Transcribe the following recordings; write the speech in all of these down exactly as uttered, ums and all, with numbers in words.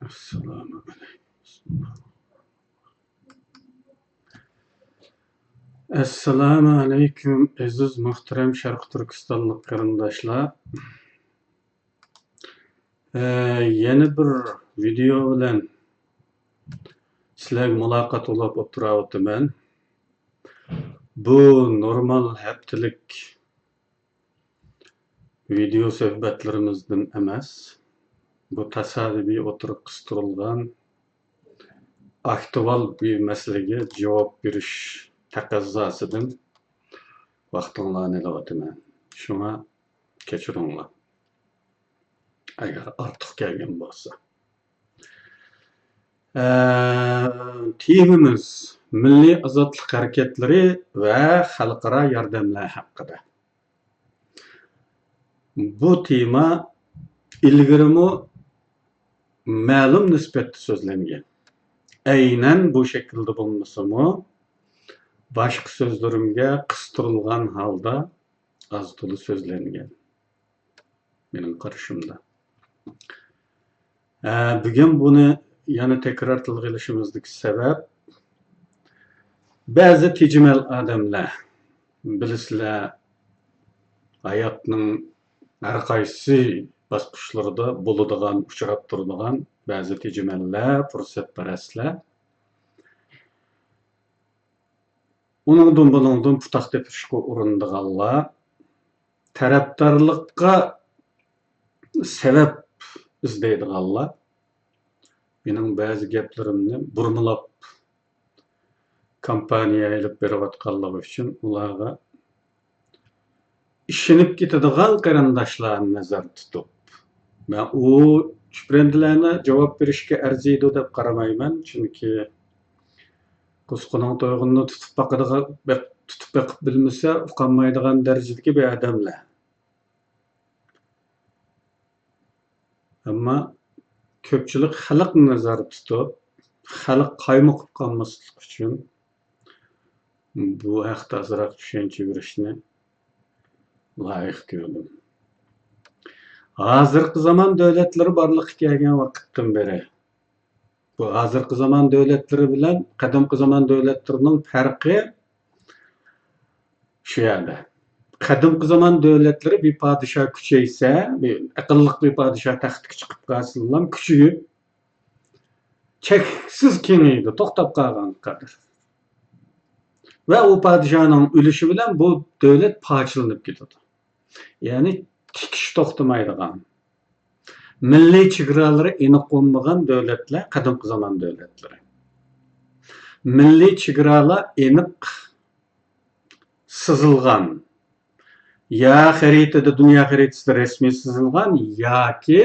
ئەسسالامۇ ئەلەيكۇم. ئەسسالامۇ ئەلەيكۇم، ئەزىز مۇھتەرەم شەرقىي تۈركىستانلىق قېرىنداشلار. ئە، يەنە بىر ۋىدېئو بىلەن سىلەرگە مۇلاقات بولۇپ ئولتۇراۋاتىمەن. بۇ نورمال ھەپتىلىك ۋىدېئو سۆھبەتلىرىمىزدىن ئەمەس. بۇ تاسادىپىي ئوتتۇرىغا قىستۇرۇلغان ئاكتۇئال بىر مەسىلىگە جاۋاب بېرىش تەقەززاسىدىن ۋاقتىڭلارنى ئېلىۋاتىمەن. شۇڭا كەچۈرۈڭلار، ئەگەر ئارتۇق كەلگەن بولسا. ئە، تېمىمىز مىللىي ئازادلىق ھەرىكەتلىرى ۋە خەلقئارا ياردەملەر ھەققىدە. بۇ تېما ئىلگىرىمۇ مەلۇم نىسبەتتە سۆزلەنگەن. ئەينەن بۇ شەكىلدە بولمىسىمۇ، باشقا سۆزلىرىمگە قىستۇرۇلغان ھالدا ئاز-تولا سۆزلەنگەن، مېنىڭ قارىشىمدا. ئە، بۈگۈن بۇنى يەنە تەكرار تىلغا ئېلىشىمىزدىكى سەۋەب، بەزى تېجىمەل ئادەملەر، بىلىسىلەر، ھاياتنىڭ ھەر قايسى باسقۇچلىرىدا بولىدىغان، ئۇچراپ تۇرىدىغان بەزى تېجىمەللەر، پۇرسەتپەرەسلەر، ئۇنىڭدىن بۇنىڭدىن پۇتاق تېپىشقا ئۇرۇنىدىغانلار، تەرەپدارلىققا سەۋەب ئىزدەيدىغانلار مېنىڭ بەزى گەپلىرىمنى بۇرمىلاپ كامپانىيە ئېلىپ بېرىۋاتقانلىقى ئۈچۈن ئۇلارغا ئىشىنىپ كېتىدىغان قېرىنداشلارنى نەزەردە تۇتۇپ، مەن ئۇ چۈپرەندىلەرنى جاۋاب بېرىشكە ئەرزىيدۇ دەپ قارىمايمەن، چۈنكى قۇسقىنىڭ تۇيغۇنىنى تۇتۇپ باقىدىغان، بېق-، تۇتۇپ بېقىپ بىلمىسە ئۇقالمايدىغان دەرىجىدىكى بىر ئادەملەر. ئەمما كۆپچىلىك خەلقنى نەزەردە تۇتۇپ، خەلق قايمۇقۇپ قالماسلىقى ئۈچۈن بۇ ھەقتە ئازراق چۈشەنچە بېرىشنى لايىق كۆردۈم. ھازىرقى زامان دۆلەتلىرى بارلىققا كەلگەن ۋاقىتتىن بېرى، بۇ ھازىرقى زامان دۆلەتلىرى بىلەن قەدىمكى زامان دۆلەتلىرىنىڭ پەرقى شۇ يەردە. قەدىمكى زامان دۆلەتلىرى بىر پادىشاھ كۈچەيسە، بىر ئەقىللىق بىر پادىشاھ تەختكە چىقىپ قالسىلا، كۈچىيىپ، چەكسىز كېڭىيىدۇ، توختاپ قالغان قەدەر. ۋە ئۇ پادىشاھنىڭ ئۆلۈشى بىلەن بۇ دۆلەت پارچىلىنىپ كېتىدۇ. يەنى تىكىش توختىمايدىغان، مىللىي چېگرالىرى ئېنىق بولمىغان دۆلەتلەر قەدىمكى زامان دۆلەتلىرى. مىللىي چېگرالار ئېنىق سىزىلغان، يا خەرىتىدە، دۇنيا خەرىتىسىدە رەسمىي سىزىلغان ياكى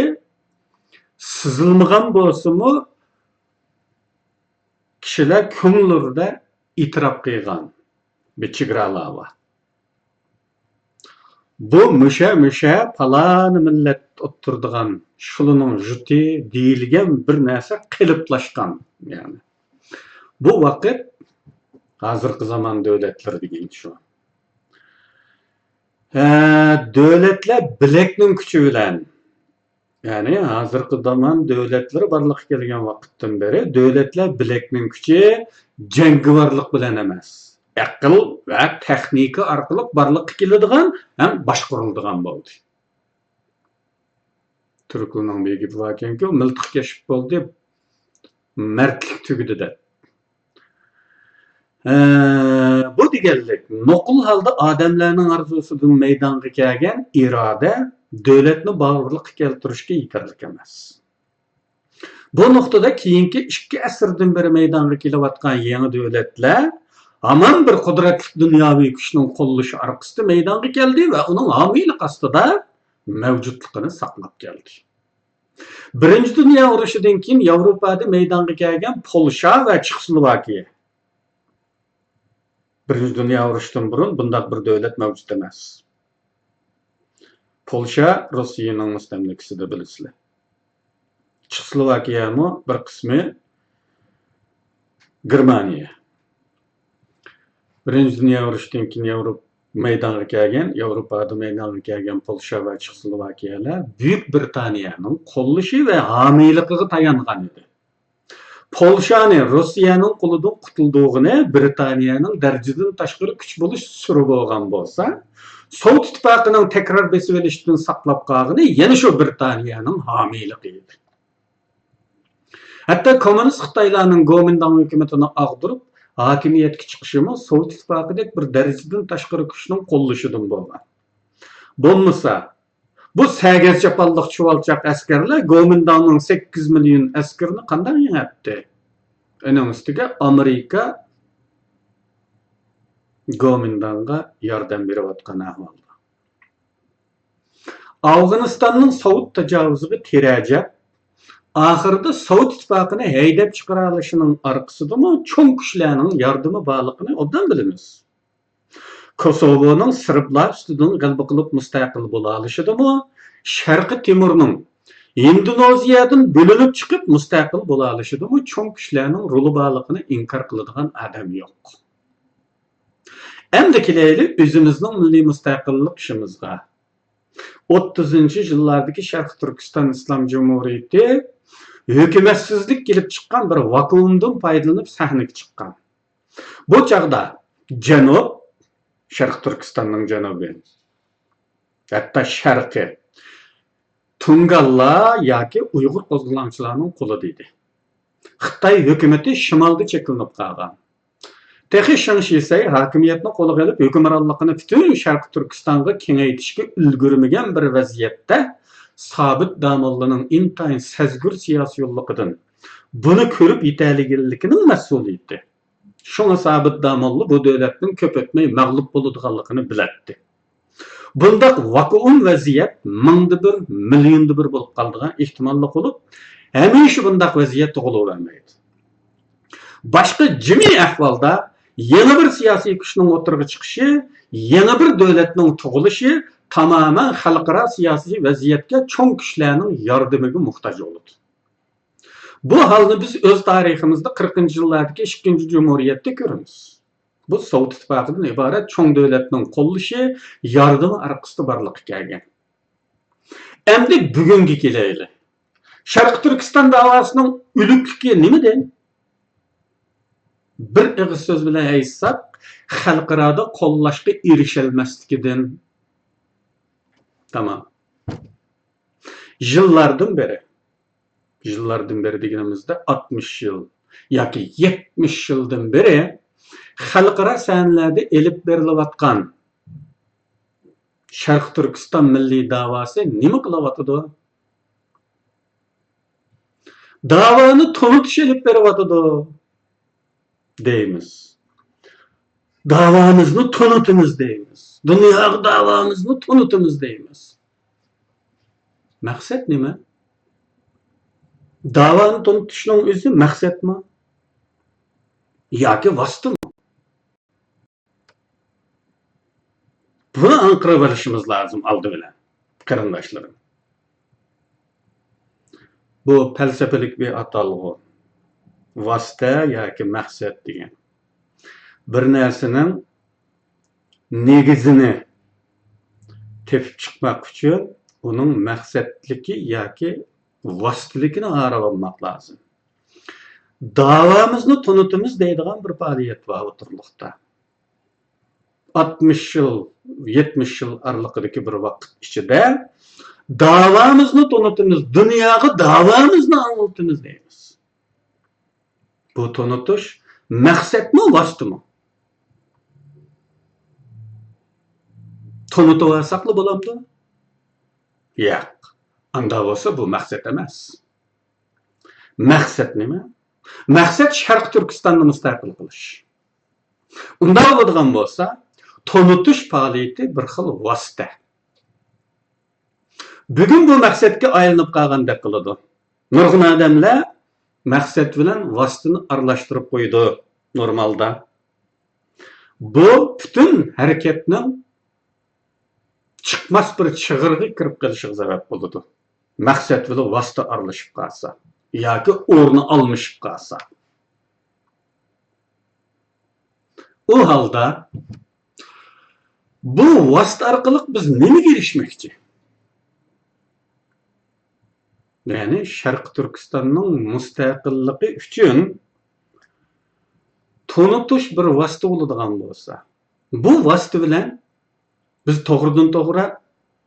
سىزىلمىغان بولسىمۇ، كىشىلەر كۆڭۈللىرىدە ئېتىراپ قىلغان بىر چېگرالار بار. بۇ مۇشە، مۇشە پالانى مىللەت ئولتۇرىدىغان، شۇلىنىڭ يۇرتى دېيىلگەن بىر نەرسە قېلىپلاشقان، يەنى. بۇ ۋاقىت ھازىرقى زامان دۆلەتلىرى دېگەن شۇ. ھە، دۆلەتلەر بىلەكنىڭ كۈچى بىلەن، يەنى ھازىرقى زامان دۆلەتلىرى بارلىققا كەلگەن ۋاقىتتىن بېرى دۆلەتلەر بىلەكنىڭ كۈچى، جەڭگىۋارلىق بىلەن ئەمەس، ئەقىل ۋە تېخنىكا ئارقىلىق بارلىققا كېلىدىغان ھەم باشقۇرۇلىدىغان بولدى. تۈركلەرنىڭ بىر گېپى باركەنكى، مىلتىق كەشىپ بولدى، مەردلىك تۈگىدى دەپ. ئە، بۇ دېگەنلىك، نوقۇل ھالدا ئادەملەرنىڭ ئارزۇسىدىن مەيدانغا كەلگەن ئىرادە دۆلەتنى بارلىققا كەلتۈرۈشكە يېتەرلىك ئەمەس. بۇ نۇقتىدا كېيىنكى ئىككى ئەسىردىن بېرى مەيدانغا كېلىۋاتقان يېڭى دۆلەتلەر ھامان بىر قۇدرەتلىك دۇنياۋى كۈچنىڭ قوللىشى ئارقىسىدا مەيدانغا كەلدى ۋە ئۇنىڭ ھامىيلىق ئاستىدا مەۋجۇتلۇقىنى ساقلاپ كەلدى. بىرىنچى دۇنيا ئۇرۇشىدىن كېيىن ياۋروپادا مەيدانغا كەلگەن پولشا ۋە چېخوسلوۋاكىيە. بىرىنچى دۇنيا ئۇرۇشىدىن بۇرۇن بۇنداق بىر دۆلەت مەۋجۇت ئەمەس. پولشا روسىيەنىڭ مۇستەملىكىسىدە، بىلىسىلەر. چېخوسلوۋاكىيەمۇ بىر قىسمى گېرمانىيە. بىرىنچى دۇنيا ئۇرۇشىدىن كېيىن ياۋروپ-، مەيدانغا كەلگەن، ياۋروپادا مەيدانغا كەلگەن پولشا ۋە چېخوسلوۋاكىيەلەر بۈيۈك بىرىتانىيەنىڭ قوللىشى ۋە ھامىيلىقىغا تايانغان ئىدى. پولشانى روسىيەنىڭ قولىدىن قۇتۇلدۇرغىنى بىرىتانىيەنىڭ دەرىجىدىن تاشقىرى كۈچ بولۇش سىرى بولغان بولسا، سوۋېت ئىتتىپاقىنىڭ تەكرار بېسىۋېلىشتىن ساقلاپ قالغىنى يەنە شۇ بىرىتانىيەنىڭ ھامىيلىقى ئىدى. ھەتتا كوممۇنىست خىتايلارنىڭ گومىنداڭ ھۆكۈمىتىنى ئاغدۇرۇپ، ھاكىمىيەتكە چىقىشىمۇ سوۋېت ئىتتىپاقىدەك بىر دەرىجىدىن تاشقىرى كۈچنىڭ قوللىشىدىن بولغان. بولمىسا، بۇ سەگەر چاپانلىق چۇۋالچاق ئەسكەرلەر گومىنداڭنىڭ سەككىز مىليون ئەسكىرىنى قانداق يېڭەتتى؟ ئۇنىڭ ئۈستىگە ئامېرىكا گومىنداڭغا ياردەم بېرىۋاتقان ئەھۋالدا. ئافغانىستاننىڭ سوۋېت تاجاۋۇزىغا تىرەجەپ، ئاخىرىدا سوۋېت ئىتتىپاقىنى ھەيدەپ چىقىرالىشىنىڭ ئارقىسىدىمۇ چوڭ كۈچلەرنىڭ ياردىمى بارلىقىنى ئوبدان بىلىمىز. كوسوۋونىڭ سېربلار ئۈستىدىن غەلىبە قىلىپ مۇستەقىل بولالىشىدىمۇ، شەرقىي تىمۇرنىڭ ھىندونېزىيەدىن بۆلۈنۈپ چىقىپ مۇستەقىل بولالىشىدىمۇ چوڭ كۈچلەرنىڭ رولى بارلىقىنى ئىنكار قىلىدىغان ئادەم يوق. ئەمدى كېلەيلى ئۆزىمىزنىڭ مىللىي مۇستەقىللىق ئىشىمىزغا. ئوتتۇزىنچى يىللاردىكى شەرقىي تۈركىستان ئىسلام جۇمھۇرىيىتى ھۆكۈمەتسىزلىك كېلىپ چىققان بىر ۋاكۇئۇمدىن پايدىلىنىپ سەھنىگە چىققان. بۇ چاغدا جەنۇب، شەرقىي تۈركىستاننىڭ جەنۇبى، ھەتتا شەرقى تۇڭگانلار ياكى ئۇيغۇر قوزغىلاڭچىلارنىڭ قولىدا ئىدى. خىتاي ھۆكۈمىتى شىمالدا چەكلىنىپ قالغان. تېخى شېڭ شىسەي ھاكىمىيەتنى قولىغا ئېلىپ، ھۆكۈمرانلىقىنى پۈتۈن شەرقىي تۈركىستانغا كېڭەيتىشكە ئۈلگۈرمىگەن بىر ۋەزىيەتتە، سابىت داموللىنىڭ ئىنتايىن سەزگۈر سىياسىي يوللۇقىدىن بۇنى كۆرۈپ يېتەلىگەنلىكىنىڭ مەسئۇلىيىتى. شۇڭا سابىت داموللا بۇ دۆلەتنىڭ كۆپ ئۆتمەي مەغلۇپ بولىدىغانلىقىنى بىلەتتى. بۇنداق ۋاكۇئۇم ۋەزىيەت مىڭدا بىر، مىليوندا بىر بولۇپ قالىدىغان ئېھتىماللىق بولۇپ، ھەمىشە بۇنداق ۋەزىيەت تۇغۇلۇۋەرمەيدۇ. باشقا جىمى ئەھۋالدا يېڭى بىر سىياسىي كۈچنىڭ ئوتتۇرىغا چىقىشى، يېڭى بىر دۆلەتنىڭ تۇغۇلۇشى تامامەن خەلقئارا سىياسىي ۋەزىيەتكە چوڭ كۈچلەرنىڭ ياردىمىگە موھتاج بولىدۇ. بۇ ھالنى بىز ئۆز تارىخىمىزدا قىرىقىنچى يىللاردىكى ئىككىنچى جۇمھۇرىيەتتە كۆرىمىز. بۇ سوۋېت ئىتتىپاقىدىن ئىبارەت چوڭ دۆلەتنىڭ قوللىشى، ياردىمى ئارقىسىدا بارلىققا كەلگەن. ئەمدى بۈگۈنگە كېلەيلى. شەرقىي تۈركىستان داۋاسىنىڭ ئۆلۈكلۈكى نېمىدە؟ بىر ئېغىز سۆز بىلەن ئېيتساق، خەلقئارادا قوللاشقا ئېرىشەلمەسلىكىدىن. تامام. يىللاردىن بېرى، يىللاردىن بېرى دېگىنىمىزدە ئاتمىش يىل ياكى يەتمىش يىلدىن بېرى خەلقئارا سەھنىلەردە ئېلىپ بېرىلىۋاتقان شەرقىي تۈركىستان مىللىي داۋاسى نېمە قىلىۋاتىدۇ؟ داۋانى تونۇتۇش ئېلىپ بېرىۋاتىدۇ دەيمىز. داۋامىزنى تونۇتىمىز دەيمىز. دۇنياغا داۋامىزنى تونۇتىمىز دەيمىز. مەقسەت نېمە؟ داۋانى تونۇتۇشنىڭ ئۆزى مەقسەتمۇ؟ ياكى ۋاسىتىمۇ؟ بۇنى ئاڭقىرىۋېلىشىمىز لازىم ئالدى بىلەن، قېرىنداشلىرىم. بۇ پەلسەپىلىك بىر ئاتالغۇ. ۋاسىتە ياكى مەقسەت دېگەن. بىر نەرسىنىڭ نېگىزىنى تېپىپ چىقماق ئۈچۈن ئۇنىڭ مەقسەتلىكى ياكى ۋاسىتىلىكىنى ئايرىۋالماق لازىم. داۋامىزنى تونۇتىمىز دەيدىغان بىر پائالىيەت بار ئوتتۇرىلىقتا. ئاتمىش يىل، يەتمىش يىل ئارىلىقىدىكى بىر ۋاقىت ئىچىدە داۋامىزنى تونۇتىمىز، دۇنياغا داۋامىزنى ئاڭلىتىمىز دەيمىز. بۇ تونۇتۇش مەقسەتمۇ، ۋاسىتىمۇ؟ تونۇتۇۋالساقلا بولامدۇ؟ ياق. ئاندا بولسا بۇ مەقسەت ئەمەس. مەقسەت نېمە؟ مەقسەت شەرقىي تۈركىستاننى مۇستەقىل قىلىش. ئۇنداق بولىدىغان بولسا، تونۇتۇش پائالىيىتى بىر خىل ۋاسىتە. بۈگۈن بۇ مەقسەتكە ئايلىنىپ قالغاندەك قىلىدۇ. نۇرغۇن ئادەملەر مەقسەت بىلەن ۋاسىتىنى ئارىلاشتۇرۇپ قويىدۇ نورمالدا. بۇ پۈتۈن ھەرىكەتنىڭ چىقماس بىر چىغىرغا كىرىپ قېلىشىغا سەۋەب بولىدۇ. مەقسەت بىلەن ۋاسىتە ئارىلىشىپ قالسا ياكى ئورنى ئالمىشىپ قالسا. ئۇ ھالدا بۇ ۋاسىتە ئارقىلىق بىز نېمىگە ئېرىشمەكچى؟ يەنى شەرقىي تۈركىستاننىڭ مۇستەقىللىقى ئۈچۈن تونۇتۇش بىر ۋاسىتە بولىدىغان بولسا، بۇ ۋاسىتە بىلەن بىز توغرىدىن توغرا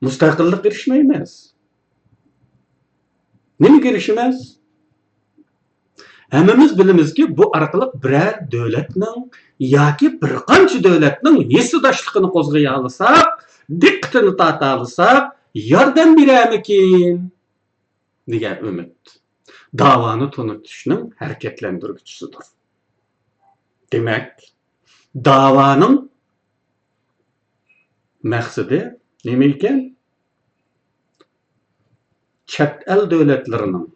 مۇستەقىللىققا ئېرىشمەيمىز. نېمىگە ئېرىشىمىز؟ ھەممىمىز بىلىمىزكى، بۇ ئارقىلىق بىرەر دۆلەتنىڭ ياكى بىر قانچە دۆلەتنىڭ ھېسداشلىقىنى قوزغىيالىساق، دىققىتىنى تارتالىساق، ياردەم بېرەرمىكىن دېگەن ئۈمىد داۋانى تونۇتۇشنىڭ ھەرىكەتلەندۈرگۈچىسىدۇر. دېمەك، داۋانىڭ مەقسىتى نېمە ئىكەن؟ چەت ئەل دۆلەتلىرىنىڭ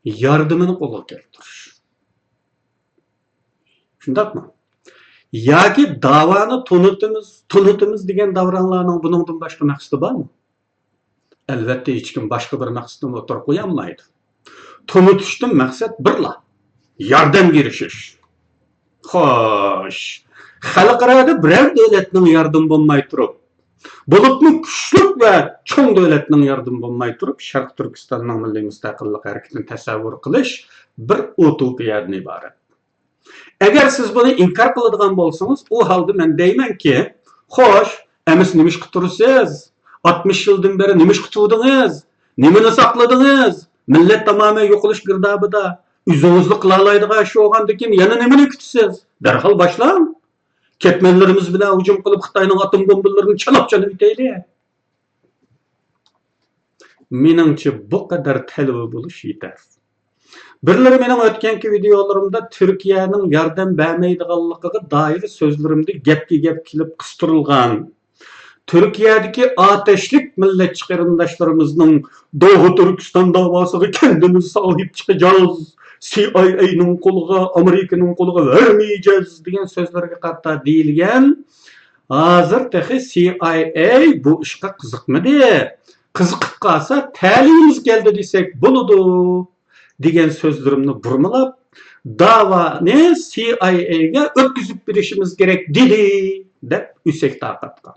ياردىمىنى قولغا كەلتۈرۈش. شۇنداقمۇ؟ ياكى داۋانى تونۇتىمىز، تونۇتىمىز دېگەن داۋراڭلارنىڭ بۇنىڭدىن باشقا مەقسىتى بارمۇ؟ ئەلۋەتتە، ھېچكىم باشقا بىر مەقسەتنى ئوتتۇرىغا قويالمايدۇ. تونۇتۇشتىن مەقسەت بىرلا، ياردەمگە ئېرىشىش. خوش، خەلقئارادا بىرەر دۆلەتنىڭ ياردىمى بولماي تۇرۇپ، بولۇپمۇ كۈچلۈك ۋە چوڭ دۆلەتنىڭ ياردىمى بولماي تۇرۇپ، شەرقىي تۈركىستاننىڭ مىللىي مۇستەقىللىق ھەرىكىتىنى تەسەۋۋۇر قىلىش بىر ئۇتوپىيەدىن ئىبارەت. ئەگەر سىز بۇنى ئىنكار قىلىدىغان بولسىڭىز، ئۇ ھالدا مەن دەيمەنكى، خوش، ئەمىسە نېمىشقا تۇرىسىز؟ ئاتمىش يىلدىن بېرى نېمىشقا تۇردىڭىز؟ نېمىنى ساقلىدىڭىز؟ مىللەت تامامەن يوقىلىش گىردابىدا. ئۆزىڭىزلا قىلالايدىغان ئىش بولغاندىكىن يەنە نېمىنى كۈتىسىز؟ دەرھال باشلاڭ. كەتمەنلىرىمىز بىلەن ھۇجۇم قىلىپ، خىتاينىڭ ئاتوم بومبىلىرىنى چالاپ-چانىۋېتەيلى. مېنىڭچە، بۇ قەدەر تەلۋە بولۇش يېتەر. بىرلىرى مېنىڭ ئۆتكەنكى ۋىدىيولىرىمدا تۈركىيەنىڭ ياردەم بەرمەيدىغانلىقىغا دائىر سۆزلىرىمدە گەپكە گەپ كېلىپ قىستۇرۇلغان، تۈركىيەدىكى ئاتەشلىك مىللەتچى قېرىنداشلىرىمىزنىڭ دوغۇ تۈركىستان داۋاسىغا كەندىمىز ساھىب چىقىجاز، سى ئاي ئەينىڭ قولىغا، ئامېرىكىنىڭ قولىغا بەرمەيجەز دېگەن سۆزلىرىگە قارىتا دېيىلگەن، ھازىر تېخى سى ئاي ئەي بۇ ئىشقا قىزىقمىدى. قىزىقىپ قالسا، تەلىيىمىز كەلدى دېسەك بولىدۇ، دېگەن سۆزلىرىمنى بۇرمىلاپ، داۋانى سى ئاي ئەيگە ئۆتكۈزۈپ بېرىشىمىز كېرەك دېدى، دەپ ئۆسەك تارقاتقان.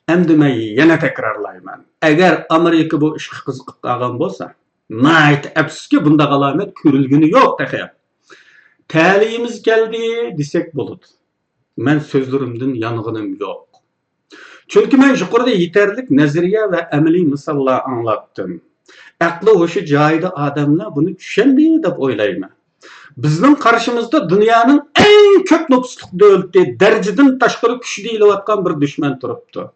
ئەمدى مەن يەنە تەكرارلايمەن، ئەگەر ئامېرىكا بۇ ئىشقا قىزىقىپ قالغان بولسا، ناھايىتى ئەپسۇسكى، بۇنداق ئالامەت كۆرۈلگىنى يوق تېخى. تەلىيىمىز كەلدى دېسەك بولىدۇ. مەن سۆزلىرىمدىن يانغىنىم يوق. چۈنكى مەن يۇقىرىدا يېتەرلىك نەزەرىيە ۋە ئەمەلىي مىساللار ئاڭلاتتىم. ئەقلى ھوشى جايىدا ئادەملەر بۇنى چۈشەندى دەپ ئويلايمەن. بىزنىڭ قارشىمىزدا دۇنيانىڭ ئەڭ كۆپ نوپۇسلۇق دۆلىتى، دەرىجىدىن تاشقىرى كۈچ دېيىلىۋاتقان بىر دۈشمەن تۇرۇپتۇ.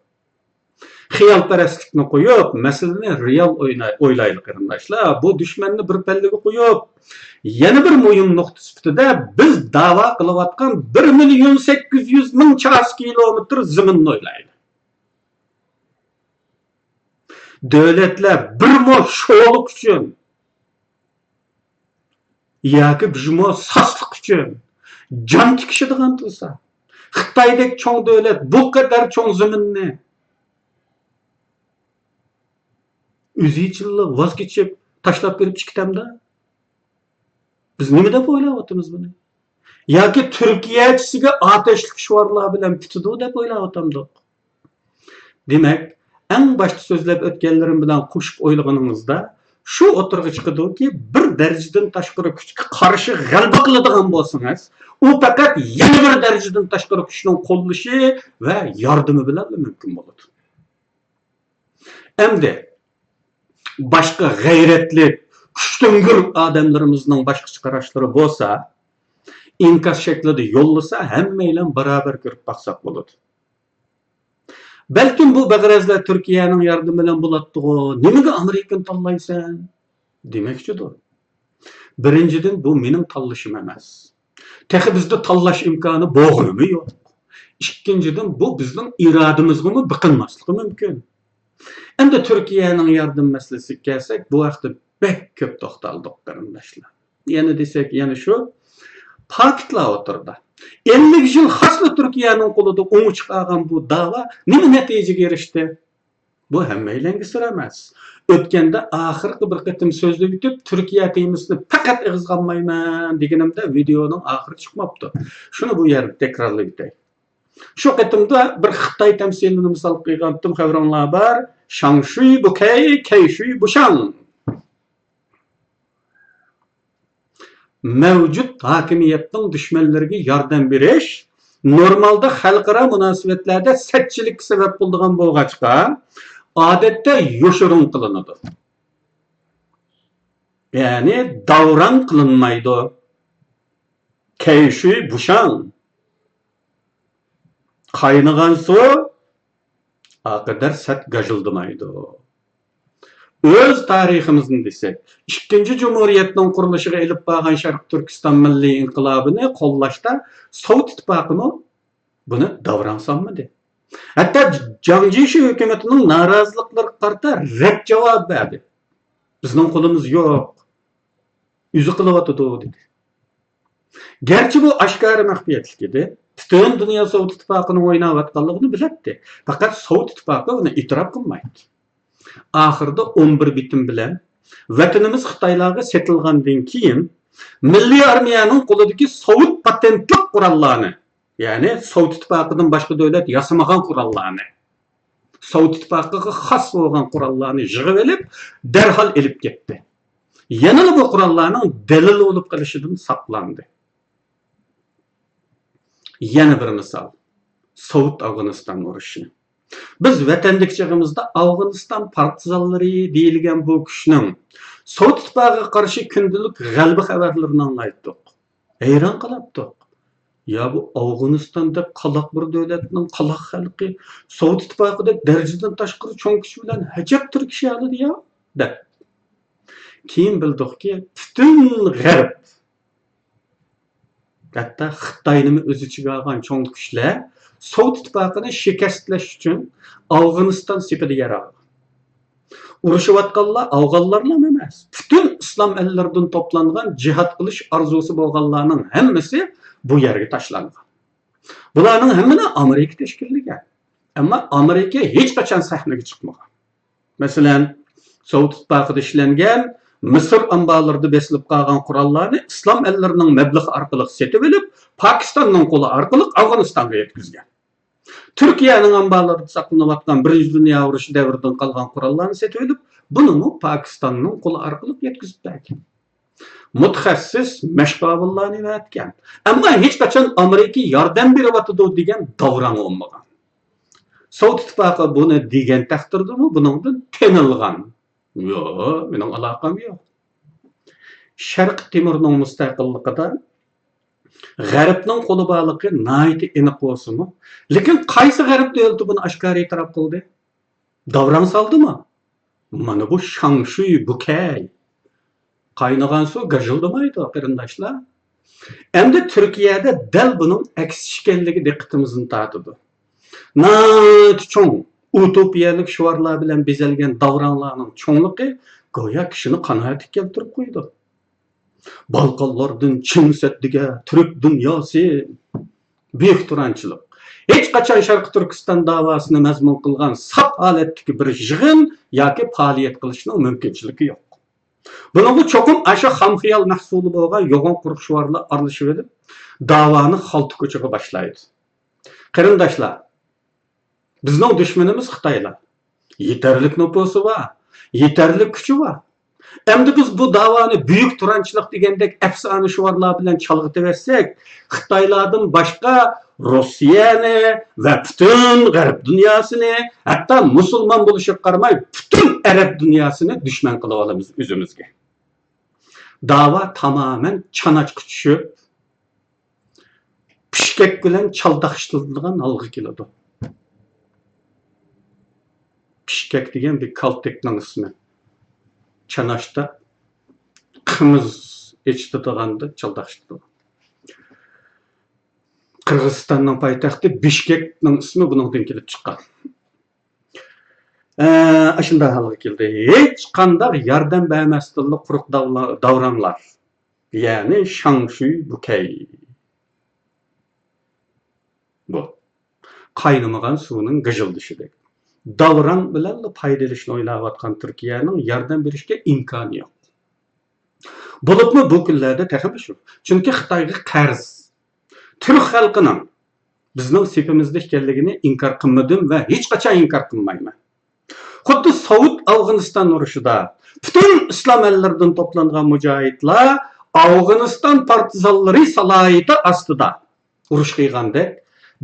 خىيالپەرەسلىكنى قويۇپ، مەسىلىنى رېئال ئوينا-، ئويلايلى، قېرىنداشلار. بۇ دۈشمەننى بىر پەللىگە قويۇپ، يەنە بىر مۇھىم نۇقتا سۈپىتىدە بىز داۋا قىلىۋاتقان بىر مىليون سەككىز يۈز مىڭ چارچە كىلومېتىر زېمىننى ئويلايلى. دۆلەتلەر بىر مو شولۇق ئۈچۈن ياكى بىر مو ساسلىق ئۈچۈن جان تىكىشىدىغان تۇرسا، خىتايدەك چوڭ دۆلەت بۇ قەدەر چوڭ زېمىننى ئۆزى ئۈچۈنلا ۋاز كېچىپ، تاشلاپ بېرىپ چىقىتامدا؟ بىز نېمە دەپ ئويلاۋاتىمىز بۇنى؟ ياكى تۈركىيەچىسىگە ئاتەشلىك شوئارلار بىلەن پۈتىدۇ دەپ ئويلاۋاتامدۇق؟ دېمەك، ئەڭ باشتا سۆزلەپ ئۆتكەنلىرىم بىلەن قوشۇپ ئويلىغىنىڭىزدا، شۇ ئوتتۇرىغا چىقىدۇكى، بىر دەرىجىدىن تاشقىرى كۈچكە قارشى غەلىبە قىلىدىغان بولسىڭىز، ئۇ پەقەت يەنە بىر دەرىجىدىن تاشقىرى كۈچنىڭ قوللىشى ۋە ياردىمى بىلەنلا مۇمكىن بولىدۇ. ئەمدى باشقا غەيرەتلىك، كۈچتۈڭگۈر ئادەملىرىمىزنىڭ باشقىچە قاراشلىرى بولسا، ئىنكاس شەكلىدە يوللىسا، ھەممەيلەن بارابەر كۆرۈپ باقساق بولىدۇ. بەلكىم بۇ بەغەرەزلەر تۈركىيەنىڭ ياردىمى بىلەن بولاتتىغۇ، نېمىگە ئامېرىكىنى تاللايسەن؟ دېمەكچىدۇر. بىرىنچىدىن، بۇ مېنىڭ تاللىشىم ئەمەس. تېخى بىزدە تاللاش ئىمكانى بولغىنىمۇ يوق. ئىككىنچىدىن، بۇ بىزنىڭ ئىرادىمىزغىمۇ بېقىنماسلىقى مۇمكىن. ئەمدى تۈركىيەنىڭ ياردىمى مەسىلىسىگە كەلسەك، بۇ ھەقتە بەك كۆپ توختالدۇق، قېرىنداشلار. يەنە دېسەك، يەنە شۇ پاكىتلار ئوتتۇرىدا. ئەللىك يىل خاسلا تۈركىيەنىڭ قولىدا ئوڭى چىقارغان بۇ داۋا نېمە نەتىجىگە ئېرىشتى؟ بۇ ھەممەيلەنگە سىر ئەمەس. ئۆتكەندە ئاخىرقى بىر قېتىم سۆزلىۋېتىپ، تۈركىيە تېمىسىنى پەقەت ئېغىزغا ئالمايمەن دېگىنىمدە ۋىدېئونىڭ ئاخىرى چىقماپتۇ. شۇنى بۇ يەردە تەكرارلىۋېتەي. شۇ قېتىمدا بىر خىتاي تەمسىلىنى مىسال قىلغانتىم، خەۋىرىڭلار بار. شاڭشۈي بۇكەي، كەيشۈي بۇشاڭ. مەۋجۇت ھاكىمىيەتنىڭ دۈشمەنلىرىگە ياردەم بېرىش نورمالدا خەلقئارا مۇناسىۋەتلەردە سەتچىلىككە سەۋەب بولىدىغان بولغاچقا، ئادەتتە يوشۇرۇن قىلىنىدۇ. يەنى داۋراڭ قىلىنمايدۇ. كەيشۈي بۇشاڭ. قاينىغان سۇ ئاقىدەر سەت گاژىلدىمايدۇ. ئۆز تارىخىمىزنى دېسەك، ئىككىنچى جۇمھۇرىيەتنىڭ قۇرۇلۇشىغا ئېلىپ بارغان شەرقىي تۈركىستان مىللىي ئىنقىلابىنى قوللاشتا سوۋېت ئىتتىپاقىمۇ بۇنى داۋراڭ سانىمىدى. ھەتتا جاڭ جيېشى ھۆكۈمىتىنىڭ نارازىلىقلىرىغا قارىتا رەت جاۋابى بەردى. بىزنىڭ قولىمىز يوق. ئۆزى قىلىۋاتىدۇ، دېدى. گەرچە بۇ ئاشكارا مەخپىيەتلىك ئىدى. پۈتۈن دۇنيا سوۋېت ئىتتىپاقىنىڭ ئويناۋاتقانلىقىنى بىلەتتى. پەقەت سوۋېت ئىتتىپاقى ئۇنى ئېتىراپ قىلمايتتى. ئاخىرىدا ئون بىر بېتىم بىلەن ۋەتىنىمىز خىتايلارغا سېتىلغاندىن كېيىن، مىللىي ئارمىيەنىڭ قولىدىكى سوۋېت پاتېنتلىق قوراللارنى، يەنى سوۋېت ئىتتىپاقىدىن باشقا دۆلەت ياسىمىغان قوراللارنى، سوۋېت ئىتتىپاقىغا خاس بولغان قوراللارنى يىغىۋېلىپ، دەرھال ئېلىپ كەتتى. يەنىلا بۇ قوراللارنىڭ دەلىل بولۇپ قېلىشىدىن ساقلاندى. يەنە بىر مىسال، سوۋېت ئافغانىستان ئۇرۇشى. بىز ۋەتەندىكى چېغىمىزدا ئافغانىستان پارتىزانلىرى دېيىلگەن بۇ كۈچنىڭ سوۋېت ئىتتىپاقىغا قارشى كۈندىلىك غەلىبە خەۋەرلىرىنى ئاڭلايتتۇق. ھەيران قالاتتۇق. يا بۇ ئافغانىستان دەپ قالاق بىر دۆلەتنىڭ قالاق خەلقى سوۋېت ئىتتىپاقىدەك دەرىجىدىن تاشقىرى چوڭ كۈچ بىلەن ئەجەب تىركىشەلىدى يا، دەپ. كېيىن بىلدۇقكى، پۈتۈن غەرب، ھەتتا خىتاينىمۇ ئۆز ئىچىگە ئالغان چوڭ كۈچلەر سوۋېت ئىتتىپاقىنى شىكەستلەش ئۈچۈن ئافغانىستان سېپىدە يەر ئالغان. ئۇرۇشۇۋاتقانلار ئافغانلارلا ئەمەس، پۈتۈن ئىسلام ئەللىرىدىن توپلانغان جىھاد قىلىش ئارزۇسى بولغانلارنىڭ ھەممىسى بۇ يەرگە تاشلانغان. بۇلارنىڭ ھەممىنى ئامېرىكا تەشكىللىگەن. ئەمما ئامېرىكا ھېچقاچان سەھنىگە چىقمىغان. مەسىلەن، سوۋېت ئىتتىپاقىدا ئىشلەنگەن مىسىر ئامبارلىرىدا بېسىلىپ قالغان قوراللارنى ئىسلام ئەللىرىنىڭ مەبلىغى ئارقىلىق سېتىۋېلىپ، پاكىستاننىڭ قولى ئارقىلىق ئافغانىستانغا يەتكۈزگەن. تۈركىيەنىڭ ئامبارلىرىدا ساقلىنىۋاتقان بىرىنچى دۇنيا ئۇرۇشى دەۋرىدىن قالغان قوراللارنى سېتىۋېلىپ، بۇنىمۇ پاكىستاننىڭ قولى ئارقىلىق يەتكۈزۈپ بەرگەن. مۇتەخەسسىس مەشقاۋۇللارنى ئەۋەتكەن. ئەمما ھېچقاچان ئامېرىكا ياردەم بېرىۋاتىدۇ دېگەن داۋراڭ بولمىغان. سوۋېت ئىتتىپاقى بۇنى دېگەن تەقدىردىمۇ بۇنىڭدىن تېنىلغان. يوق، مېنىڭ ئالاقەم يوق. شەرقىي تىمورنىڭ مۇستەقىللىقىدا غەربنىڭ قولى بارلىقى ناھايىتى ئېنىق بولسىمۇ، لېكىن قايسى غەرب دۆلىتى بۇنى ئاشكارا ئېتىراپ قىلدى؟ داۋراڭ سالدىمۇ؟ مانا بۇ شاڭشۈي بۇكەي. قاينىغان سۇ گاژىلدىمايدۇ، قېرىنداشلار. ئەمدى تۈركىيەدە دەل بۇنىڭ ئەكسى ئىكەنلىكى دىققىتىمىزنى تارتىدۇ. ناھايىتى چوڭ ئۇتوپىيەلىك شوئارلار بىلەن بېزەلگەن داۋراڭلارنىڭ چوڭلۇقى گويا كىشىنى قانائەتكە كەلتۈرۈپ قويىدۇ. بالقانلاردىن چىڭ سەددىگە تۈرك دۇنياسى. بۈيۈك تۇرانچىلىق. ھېچقاچان شەرقىي تۈركىستان داۋاسىنى مەزمۇن قىلغان ساپ ھالەتتىكى بىر يىغىن ياكى پائالىيەت قىلىشنىڭ مۇمكىنچىلىكى يوق. بۇنىڭغا چوقۇم ئاشۇ خام خىيال مەھسۇلى بولغان يوغان قۇرۇق شوئارلار ئارىلىشىۋېلىپ، داۋانى خالتا كوچىغا باشلايدۇ. قېرىنداشلار، بىزنىڭ دۈشمىنىمىز خىتايلار. يېتەرلىك نوپۇسى بار، يېتەرلىك كۈچى بار. ئەمدى بىز بۇ داۋانى بۈيۈك تۇرانچىلىق دېگەندەك ئەپسانە شوئارلار بىلەن چالغىتىۋەتسەك، خىتايلاردىن باشقا روسىيەنى ۋە پۈتۈن غەرب دۇنياسىنى، ھەتتا مۇسۇلمان بولۇشىغا قارىماي، پۈتۈن ئەرەب دۇنياسىنى دۈشمەن قىلىۋالىمىز ئۆزىمىزگە. داۋا تامامەن چاناچقا چۈشۈپ، پىشكەك بىلەن چالداق ئىشلىتىدىغان ھالغا كېلىدۇ. پىشكەك دېگەن بىر كالتەكنىڭ ئىسمى. چاناشتا قىمىز ئېچىتىدىغاندا چالداق ئىشلىتىدۇ. قىرغىزىستاننىڭ پايتەختى بىشكەكنىڭ ئىسمى بۇنىڭدىن كېلىپ چىققان. ئە، ئاشۇنداق ھالغا كېلدى. ھېچقانداق ياردەم بەرمەستىنلا قۇرۇق داۋلا-، داۋراڭلار. يەنى شاڭشۈي بۇكەي. بۇ. قاينىمىغان سۇنىڭ گىژىلدىشىدەك. داۋراڭ بىلەنلا پايدا ئېلىشنى ئويلاۋاتقان تۈركىيەنىڭ ياردەم بېرىشكە ئىمكانى يوق. بولۇپمۇ بۇ كۈنلەردە تېخىمۇ شۇ. چۈنكى خىتايغا قەرز. تۈرك خەلقىنىڭ بىزنىڭ سېپىمىزدە ئىكەنلىكىنى ئىنكار قىلمىدىم ۋە ھېچقاچان ئىنكار قىلمايمەن. خۇددى سوۋېت ئافغانىستان ئۇرۇشىدا پۈتۈن ئىسلام ئەللىرىدىن توپلانغان مۇجاھىدلار ئافغانىستان پارتىزانلىرى سالاھىيىتى ئاستىدا ئۇرۇش قىلغاندەك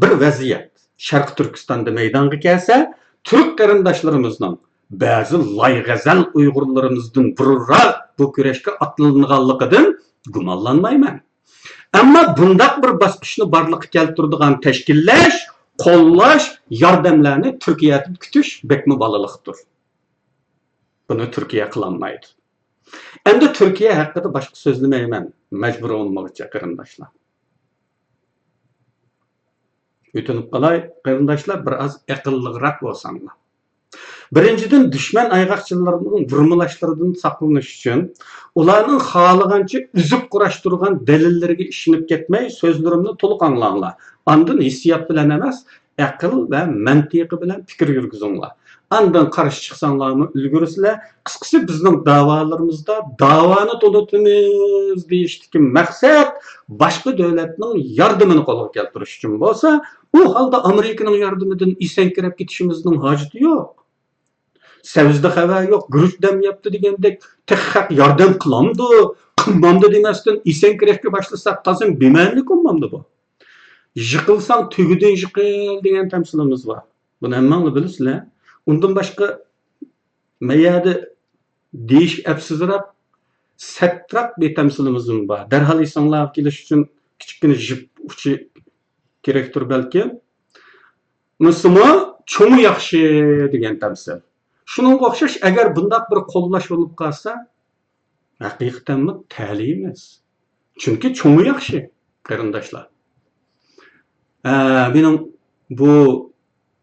بىر ۋەزىيەت شەرقىي تۈركىستاندا مەيدانغا كەلسە، تۈرك قېرىنداشلىرىمىزنىڭ بەزى لايغەزەل ئۇيغۇرلىرىمىزدىن بۇرۇنراق بۇ كۈرەشكە ئاتلىنىدىغانلىقىدىن گۇمانلانمايمەن. ئەمما بۇنداق بىر باسقۇچنى بارلىققا كەلتۈرىدىغان تەشكىللەش، قوللاش، ياردەملەرنى تۈركىيەدىن كۈتۈش بەكمۇ بالىلىقتۇر. بۇنى تۈركىيە قىلالمايدۇ. ئەمدى تۈركىيە ھەققىدە باشقا سۆزلىمەيمەن، مەجبۇر بولمىغۇچە، قېرىنداشلار. ئۆتۈنۈپ قالاي، قېرىنداشلار، بىر ئاز ئەقىللىقراق بولساڭلار. بىرىنچىدىن، دۈشمەن ئايغاقچىلىرىنىڭ بۇرمىلاشلىرىدىن ساقلىنىش ئۈچۈن، ئۇلارنىڭ خالىغانچە ئۈزۈپ قۇراشتۇرغان دەلىللىرىگە ئىشىنىپ كەتمەي، سۆزلىرىمنى تولۇق ئاڭلاڭلار. ئاندىن ھېسسىيات بىلەن ئەمەس، ئەقىل ۋە مەنتىقى بىلەن پىكىر يۈرگۈزۈڭلار. ئاندىن قارشى چىقساڭلارمۇ ئۈلگۈرىسىلەر. قىسقىسى، بىزنىڭ داۋالىرىمىزدا داۋانى تونۇتىمىز دېيىشتىكى مەقسەت باشقا دۆلەتنىڭ ياردىمىنى قولغا كەلتۈرۈش ئۈچۈن بولسا، ئۇ ھالدا ئامېرىكىنىڭ ياردىمىدىن ئېسەنكىرەپ كېتىشىمىزنىڭ ھاجىتى يوق. سەۋزىدە خەۋەر يوق، گۈرۈچ دەم يەپتۇ دېگەندەك، تېخى خەق ياردەم قىلامدۇ، قىلمامدۇ دېمەستىن ئېسەنكىرەشكە باشلىساق، تازا بىمەنىلىك بولمامدۇ بۇ؟ يىقىلساڭ تۆگىدىن يىقىل دېگەن تەمسىلىمىز بار. بۇنى ھەممەڭلار بىلىسىلەر. ئۇندىن باشقا، مەيەردە دېيىش ئەپسىزراق، سەتراق بىر تەمسىلىمىزمۇ بار. دەرھال ئېسىڭلارغا كېلىش ئۈچۈن كىچىككىنە ژىپ ئۇچى كېرەكتۇر بەلكىم. مۇنسىمۇ چوڭى ياخشى دېگەن تەمسىل. شۇنىڭغا ئوخشاش، ئەگەر بۇنداق بىر قوللاش بولۇپ قالسا، ھەقىقەتەنمۇ تەلىيىمىز. چۈنكى چوڭى ياخشى، قېرىنداشلار. ئە، مېنىڭ بۇ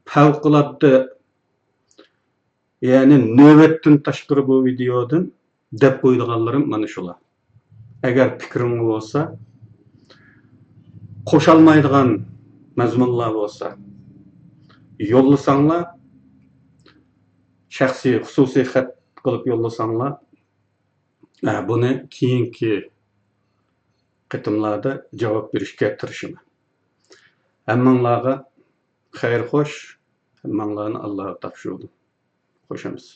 پەۋقۇلئاددە، يەنى نۆۋەتتىن تاشقىرى بۇ ۋىدېيودىن دەپ قويىدىغانلىرىم مانا شۇلار. ئەگەر پىكرىڭلار بولسا، قوشالمايدىغان مەزمۇنلار بولسا، يوللىساڭلار، شەخسىي، خۇسۇسىي خەت قىلىپ يوللىساڭلار، ئە، بۇنى كېيىنكى قېتىملاردا جاۋاب بېرىشكە تىرىشىمەن. ھەممىڭلارغا خەير خوش، ھەممىڭلارنى ئاللاغا تاپشۇردۇم. خوش ئەمىسە.